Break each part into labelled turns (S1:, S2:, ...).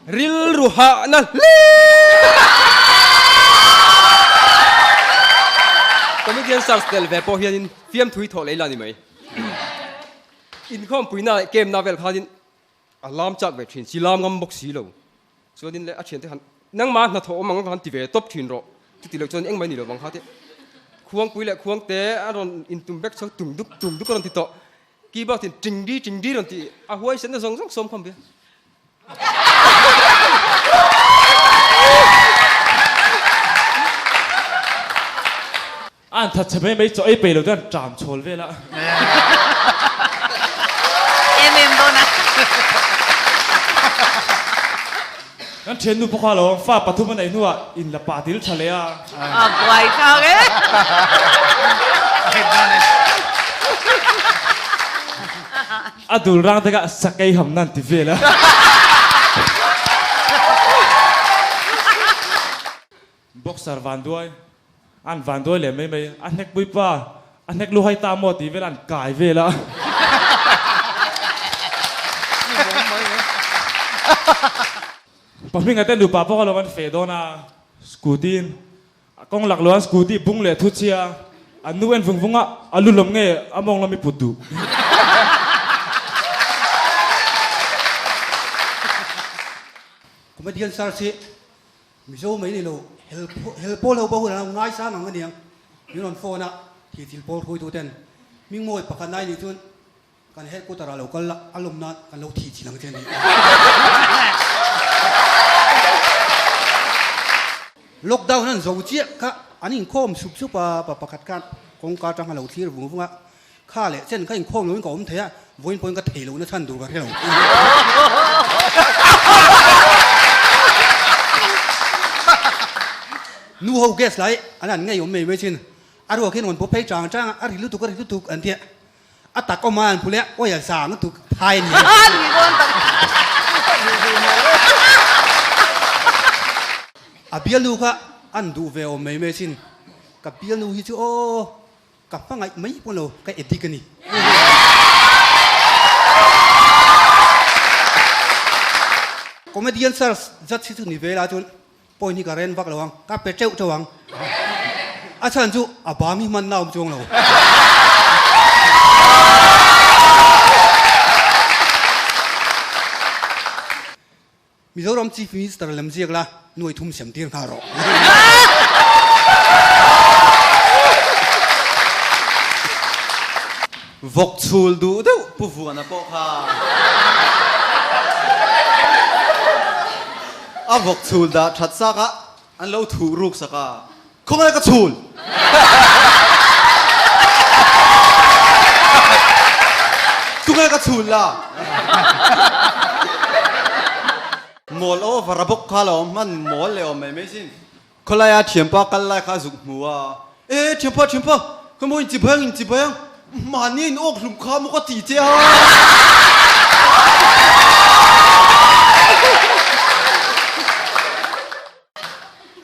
S1: Rilru hahna hle. Comedian search tel ve pawh hianin fiamthui thawh lei la ni mai. Inkhawmpuina leh game na vel khanin a lam chak ve thin si, lam ngam bawk si lo. Chuanin leh a thiante khan nangmah hnathawh awm ang khan ti ve tawp thin rawh. Chuti loh chuan engmah ni lo vang kha te. Khuangpui leh khuangte a rawn intum vek chuan tum dup tum dup a rawn ti tawh. Keyboard in ting di ting di rawn ti a huaisenna zawng zawng sawm khawm ve.
S2: An that chhe mai mai chaw ei peih lo te an ṭam chhawl vel a.
S3: Em em dawn a.
S2: Kan ṭhiannu pawh kha lo fa pathum a neih hnuah in la pa dil ṭha leh a.
S3: A buai thlak e.
S2: A dul rang te kha sakei ham nan ti vel a. Boxer vanduai, an vanduai leh mai mai, a hnek puipa, a hnek lu hai ta maw tih vel an kai vel a. Pahminga te nupa pawh kha lo an feh dawn a, scooty in a kawng lak lo an scooty bung leh thu chhia a, an nu en vung vung a, a lu lawm nge a mawng lawm i put duh.
S4: Comedian search hi Mizo mai ni lo, hel hel pawl ho pawh hun an lo ngaisang ang aniang. Min rawn phone a, thih thil pawl hruaitu ten Hmingmawi pakhat nai nih chuan kan headquarter ah lo kal la, a lawm nan kan lo thih thil ang che ni. Lockdown an zo chiah kha an inkhawm sup sup a, pa pakhat khan kawngka atang a lo thlir vung vung a, Kha leh chen kha inkhawm loin ka awm thei a, vawiin pawhin ka thei lohna chhan tur ka hre lo. Nu ho gas lai an an ngei awm mai mai chin, a ruak hian rawn paw phei chang chang a, a ri lutuk a ri lutuk an ti a, a tak awm a an phu leh a, awi a zang lutuk phai a ni. A bialnu kha an duh ve awm mai mai chin, ka bialnu hi chu aw. Ka hmangaih mai pawh lo, ka addict a ni. Comedian search judge hi chu ni ve la chuan point hi ka ren vak lo ang, ka pe teuh teuh ang. A chhan chu a bang hi hmanna a awm chuang lo. Mizoram Chief Minister lem ziak la nuai thum sem tir nghal rawh.
S5: Vawk chhul duh deuh Pu Vuana pawh kha a vawk chhul dah that sak a, an lo thuh ruk sak a, Khawngaih ka chhul! Tunge ka chhul la? Mawl over a bawk kha lo hman mawl leh awm mai mai sin. Khawlaia thianpa kal lai kha a zuk hmu a, E thianpa thianpa, ka maw inchi bhayang inchi bhayang, mahni in awk hlum kha maw ka ti che a.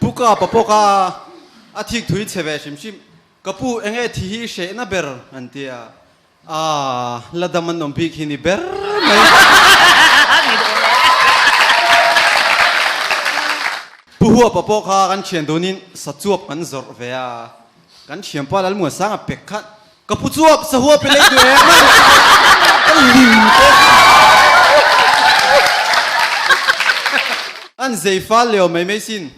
S5: Pu ka pa pawh ka a thik thui chhe ve hrim hrim, ka pu enge thi hi hrehna ber an ti a, aah la dam an awm bik hi ni ber mai. Pu Huapa pawh kha kan thian dunin sachuap kan zawrh ve a, kan thianpa Lalmuansanga pek kha Ka pu chuap sahua pe lei duh em a ka lim te an zei fal leo mai mai sin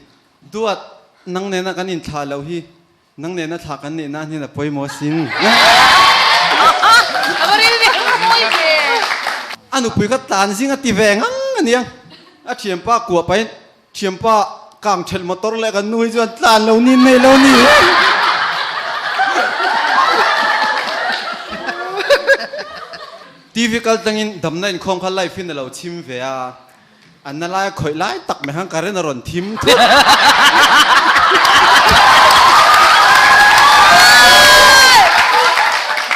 S5: duat nang nena kan in thlah loh hi nang nena thlah kan nih nan hian a pawimawh sin a nupui kha tlan zing a ti ve ngang a nia a thianpa kuah pahin Thianpa kang thelh motor leh kan nu hi chuan tlan lo ni nei lo ni. TV kal tlangin damna inkhawm kha live in a lo chhim ve a, an na lai a khawih lai tak mai khan current a rawn thim thut.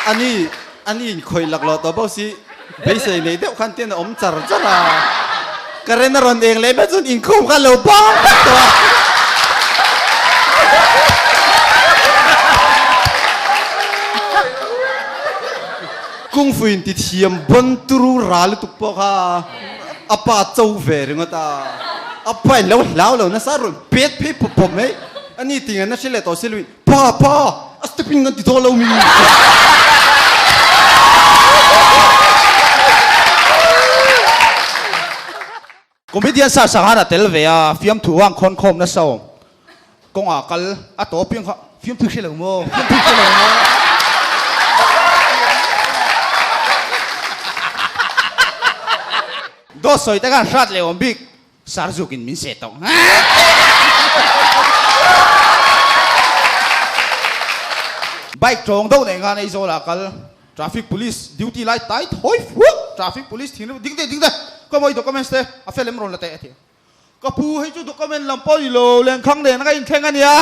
S5: Ani ani inkhawih laklawh tawh bawk si. Beisei nei deuh khan tian a awm char char a, current a rawn eng leh mai chuan inkhawm kha a lo bang vek tawh a. Kungfu in ti thiam bawn turu ra lutuk pawh kha. A pa cho ve ringawt a, a pa in lo hlau lo nasa rawn pet phei pawp pawp mai. Ani ti ngan a hre leh tawh si lo in, Pa, pa, a step in kan ti dawn lo mi.
S6: Comedian sa sanghan a tel ve a, fiamthu ang khawn khawm nasa awm. Kawngah kal a tawp piang kha fiamthu hre lo maw, fiamthu hre lo maw. Dawt sawi te khan hrat leh awm bik Sarzuk in min seh tawh. Bike tawng deuh nei khan Aizawl ah kal Traffic police duty lai tai thawi fuak Traffic police thinrim ding teh ding teh ka mawi documents te a fel em rawn la teh a ti. Ka pu hei chu document lam pawh ni lo lenkhang nen ka inthleng a nia.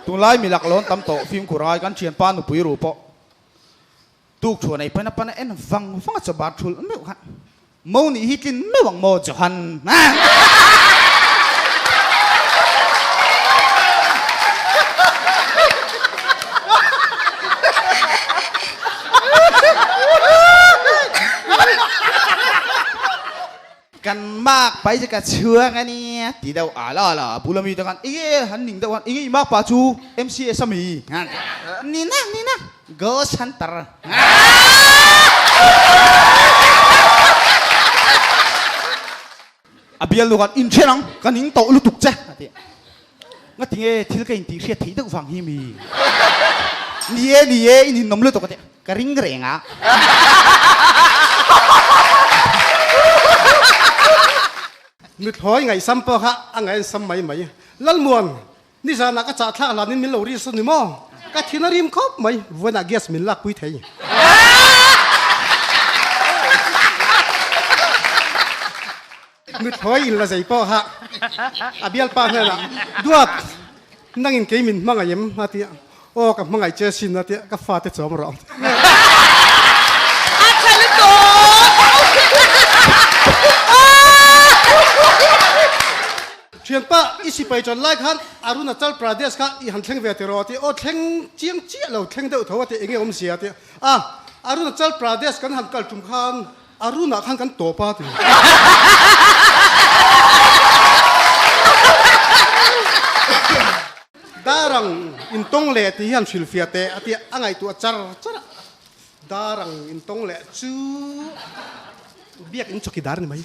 S6: Tunlai mi lak lawn tam tawh fimkhur angai kan thianpa nupui ru pawh Tuk thuan ei paina pana en vang vang a chaw thul meuh khan mo nih hi tlin meuh ang maw Johan? Kan mak pai chu ka chhuak a nia ti deuh a la la a bula mi te khan enge han ning deuh khan enge i mak pa chu MCS a mi ni na ni na Ghost Hunter a bialnu khan inthen ang ka ning tawh lutuk che a ti nga tinge thil ka intih hriat theih deuh vang hi mi ni e ni e i ninawm lutuk a ti Ka ring reng a.
S7: Nuthlawi ngaihsam pawh kha a ngaih an sam mai mai. Lalmuan, nizanah ka chahthlak hlanin min lo ri sawn ni maw? Ka thin a rim khawp mai, vuanah gas min lakpui thei. Nuthlawi in la zei pawh kha a bialpa hnenah, Duat, nangin kei min hmangaih em? a ti a. Aw ka hmangaih che sin a tia ka fate chawm rawh.
S3: A tha lutuk!
S7: Thianpa i sipai ṭan lai khan Arunachal Pradesh kha i han thleng ve tiraw a ti. Aw thleng chiang chiah lo thleng deuh tho a ti enge awmzia a ti. A Arunachal Pradesh kan han kal ṭum khan Arun ah khan kan tawp a ti. Darang intawng leh tih hian hrilhfiah teh a tia a ngaihtuah char char a, Darang intawng leh chu biak in chawkidar ni mai.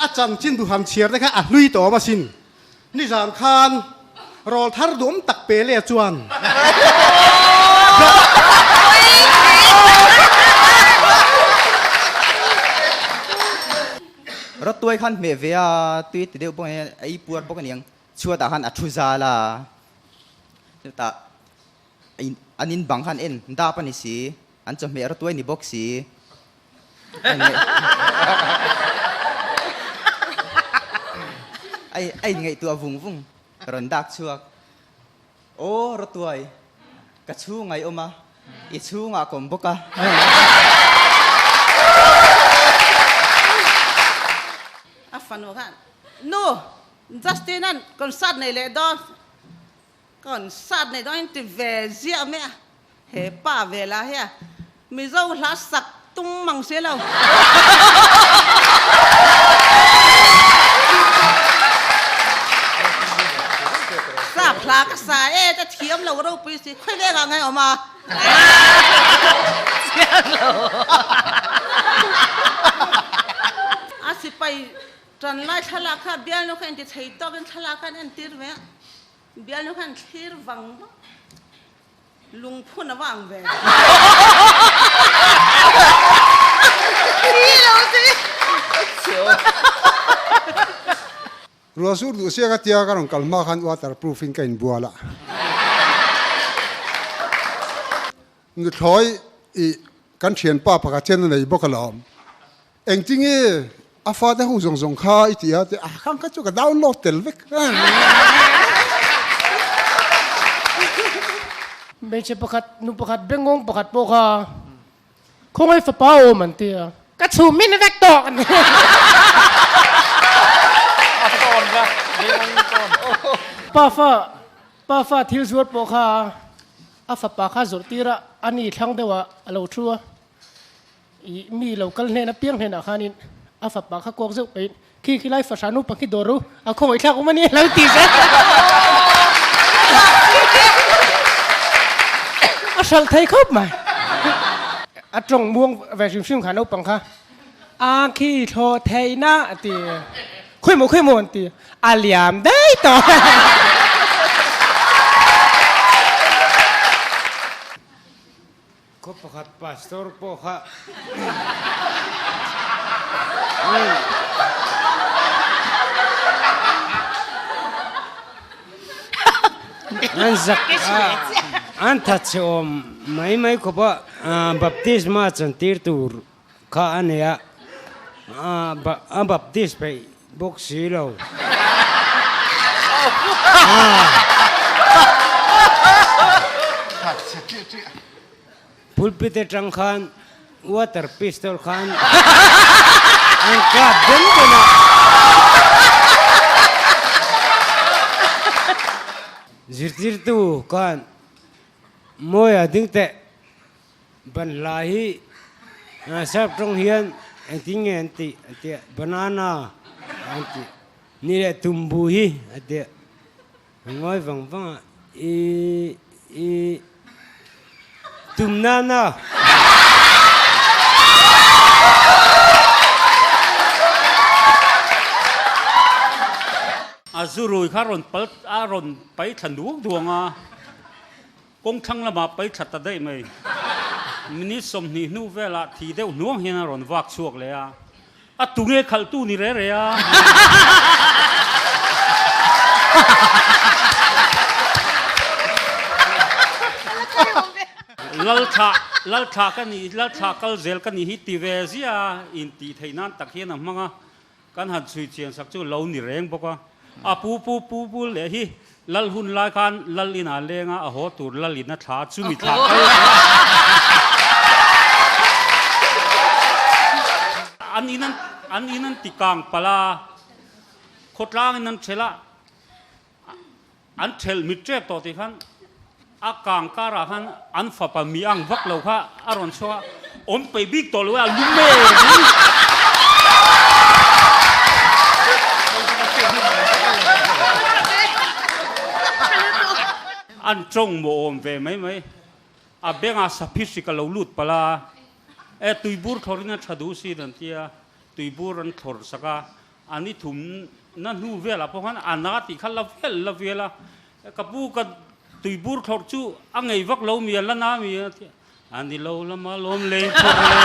S7: A chanchin duham chhiar te kha a hlui tawh awm asin. Nizan khan rawl thar duhawm tak pe leh chuan.
S8: Rawtuai khan hmeh ve a, tui ti deuh bawk ania, a ei puar bawk aniang. Chhuatah khan a thu zal a, chutah an in bang khan en dap a ni si, an chawhmeh rawtuai ni bawk si. A inngaihtuah vung vung rawn dak chhuak. Aw Rawtuai, ka chhung a i awm a, i chhungah ka awm bawk a.
S9: A fanu khan, Nu, Justin-a'n concert nei leh dawn. Concert nei dawn in ti ve ziah mai a, he pa ve lah hi a Mizo hla sak tum mang si lo. Sap hla ka sa e te thiam lo ropui si khawi vek ah ngai awm a. A sipai tan lai thlalak kha bialnu kha inti thei tawk in thlalak khan entir ve a. Bialnu khan thlir vang vang lungphun a vang ve.
S10: Ruah sur duh siak a tia ka rawn kal hma khan water proof in ka inbual a. Nuthlawi i kan thianpa pakhat hian a nei bawk alawm. Engtinge a fate ho zawng zawng kha i ti a ti a khang kha chu ka download tel vek.
S11: Hmeichhe pakhat nu pakhat bengngawng pakhat pawh kha khawngaih fapa awm an ti a. Ka chhum min vek tawh an ti. Pa fa. Pa fa thil zuar pawh kha a fapa kha zawrh tir a, a ni thlang deuh ah a lo thu a. Ih mi lo kal hnen apiang hnenah khanin a fapa kha kawk zeuh peihin khi khi lai fahra naupang khi dawr ru a khawngaih thlak awm a ni a lo ti zel. A hralh thei khawp mai. A tawng muang ve hrim hrim kha naupang kha a khi thlawh theihna a ti. Khawimaw khawimaw an ti. A liam daih tawh.
S12: Khaw pakhat pastor pawh kha an zak a, an that chhe awm mai mai khawp a, baptisma chantir tur kha a nei a, a baptist peih bawk si lo. Pulpit atang khan water pistol khan an kap den den a. Zirtirtu khan Mawia ding teh Banhla hi sap tawng hian engtin nge an tih an tia banana an tih ni leh tumbu hi a tia ngawi vang vang a i i tumnana.
S13: A zurui kha rawn pal a rawn pai thla nuang duang a. Kawng thlang lamah pai tha ta daih mai. Minute 20 hnu velah thi deuh hnuang hian a rawn vak chhuak leh a, a tunge khalhtu ni re re a. Lalthla, Lalthla ka nih, Lalthla kal zel ka nih hi ti ve zia a, intih theih nan tak hian a hmang a. Kan han chhui chian sak chu lo ni reng bawk a. A pu pu pu pu leh hi lal hun lai khan lal in ah leng a, a haw tur lal in a thla a, chumi thla kal an in an an in an ti kang palh a, khawtlang in an ṭhelh a, an ṭhelh mit ṭep tawh tih khan a kang karah khan an fapa mi ang vak lo kha a rawn chhuak a, awm peih bik tawh lo e a lum em em. An tawng maw awm ve mai mai, a bengah saphi hrik a lo lut palh a, e tuibur thlawrin a tha duh sin an tia, tuibur an thlawr sak a, A ni thum na hnu velah pawh khan a na tih kha la vel la vel a, ka pu ka tuibur thlawrh chu a ngei vak lo mi a la na mi a ti a, a ni lo lama lawm lei thlawrh le.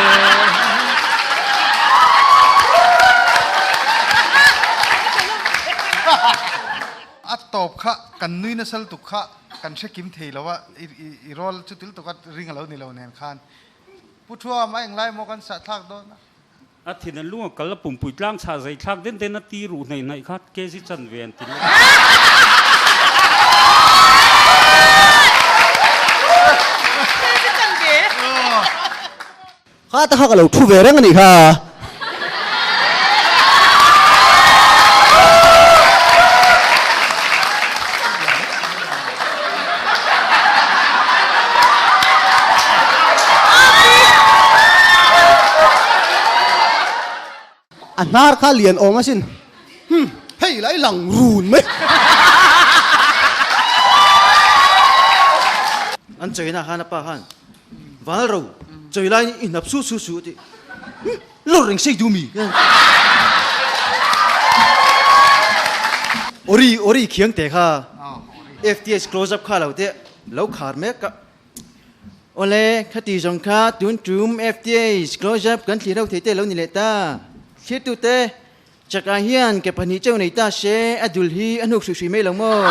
S14: A tawp kha kan nui nasal tuk kha kan hre kim thei lo a, i rawl chu til tuk a ring a lo ni lo nen khan. Pu Thuam a englai maw kan sahthlak dawn a?
S13: A thin an lung a kal a pumpui tlang chhah zai thlak den den a ti ruh hnaih hnaih kha kg chanve an ti leh.
S4: Kha ta kha ka lo thu ve reng a nih kha. A hnar kha lian awm asin. Hum, hei lai lang run mai.
S5: An chawina khan a pa khan Vanal ro chawi laiin i hnap su su su a ti. Hum, lawr reng sei duh mi. Ori, ori khiang te kha FTH close up kha lo te lo khar mek a. Awle, khati zawng kha tun tum FTH close up kan thlir ho thei te lo ni leh ta. Thirtute, chakah hian ke pahnih cheu nei ta se a dul hi a hnuk hruih hruih mai lo maw?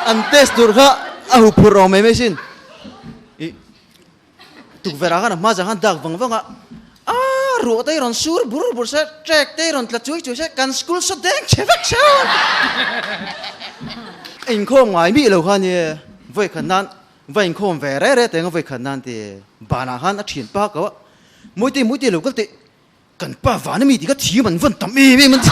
S5: An test tur kha a huphurh awm mai mai sin. Ih. Tukverh ah khan a hma zah khan dak vang vang a, a ruah te hi rawn sur bur bur se, trek te hi rawn tla chuai chuai se, kan school saw deng chhe vek se. Inkhawm ngai mih lo kha nia, vawi khat nan va inkhawm ve re re teng a vawi khat nan ti banah khan a thian pa ko a, Muiti Muiti lo kal tih.
S6: Kan pa vana mi tih kha thiam an van tam em em an ti.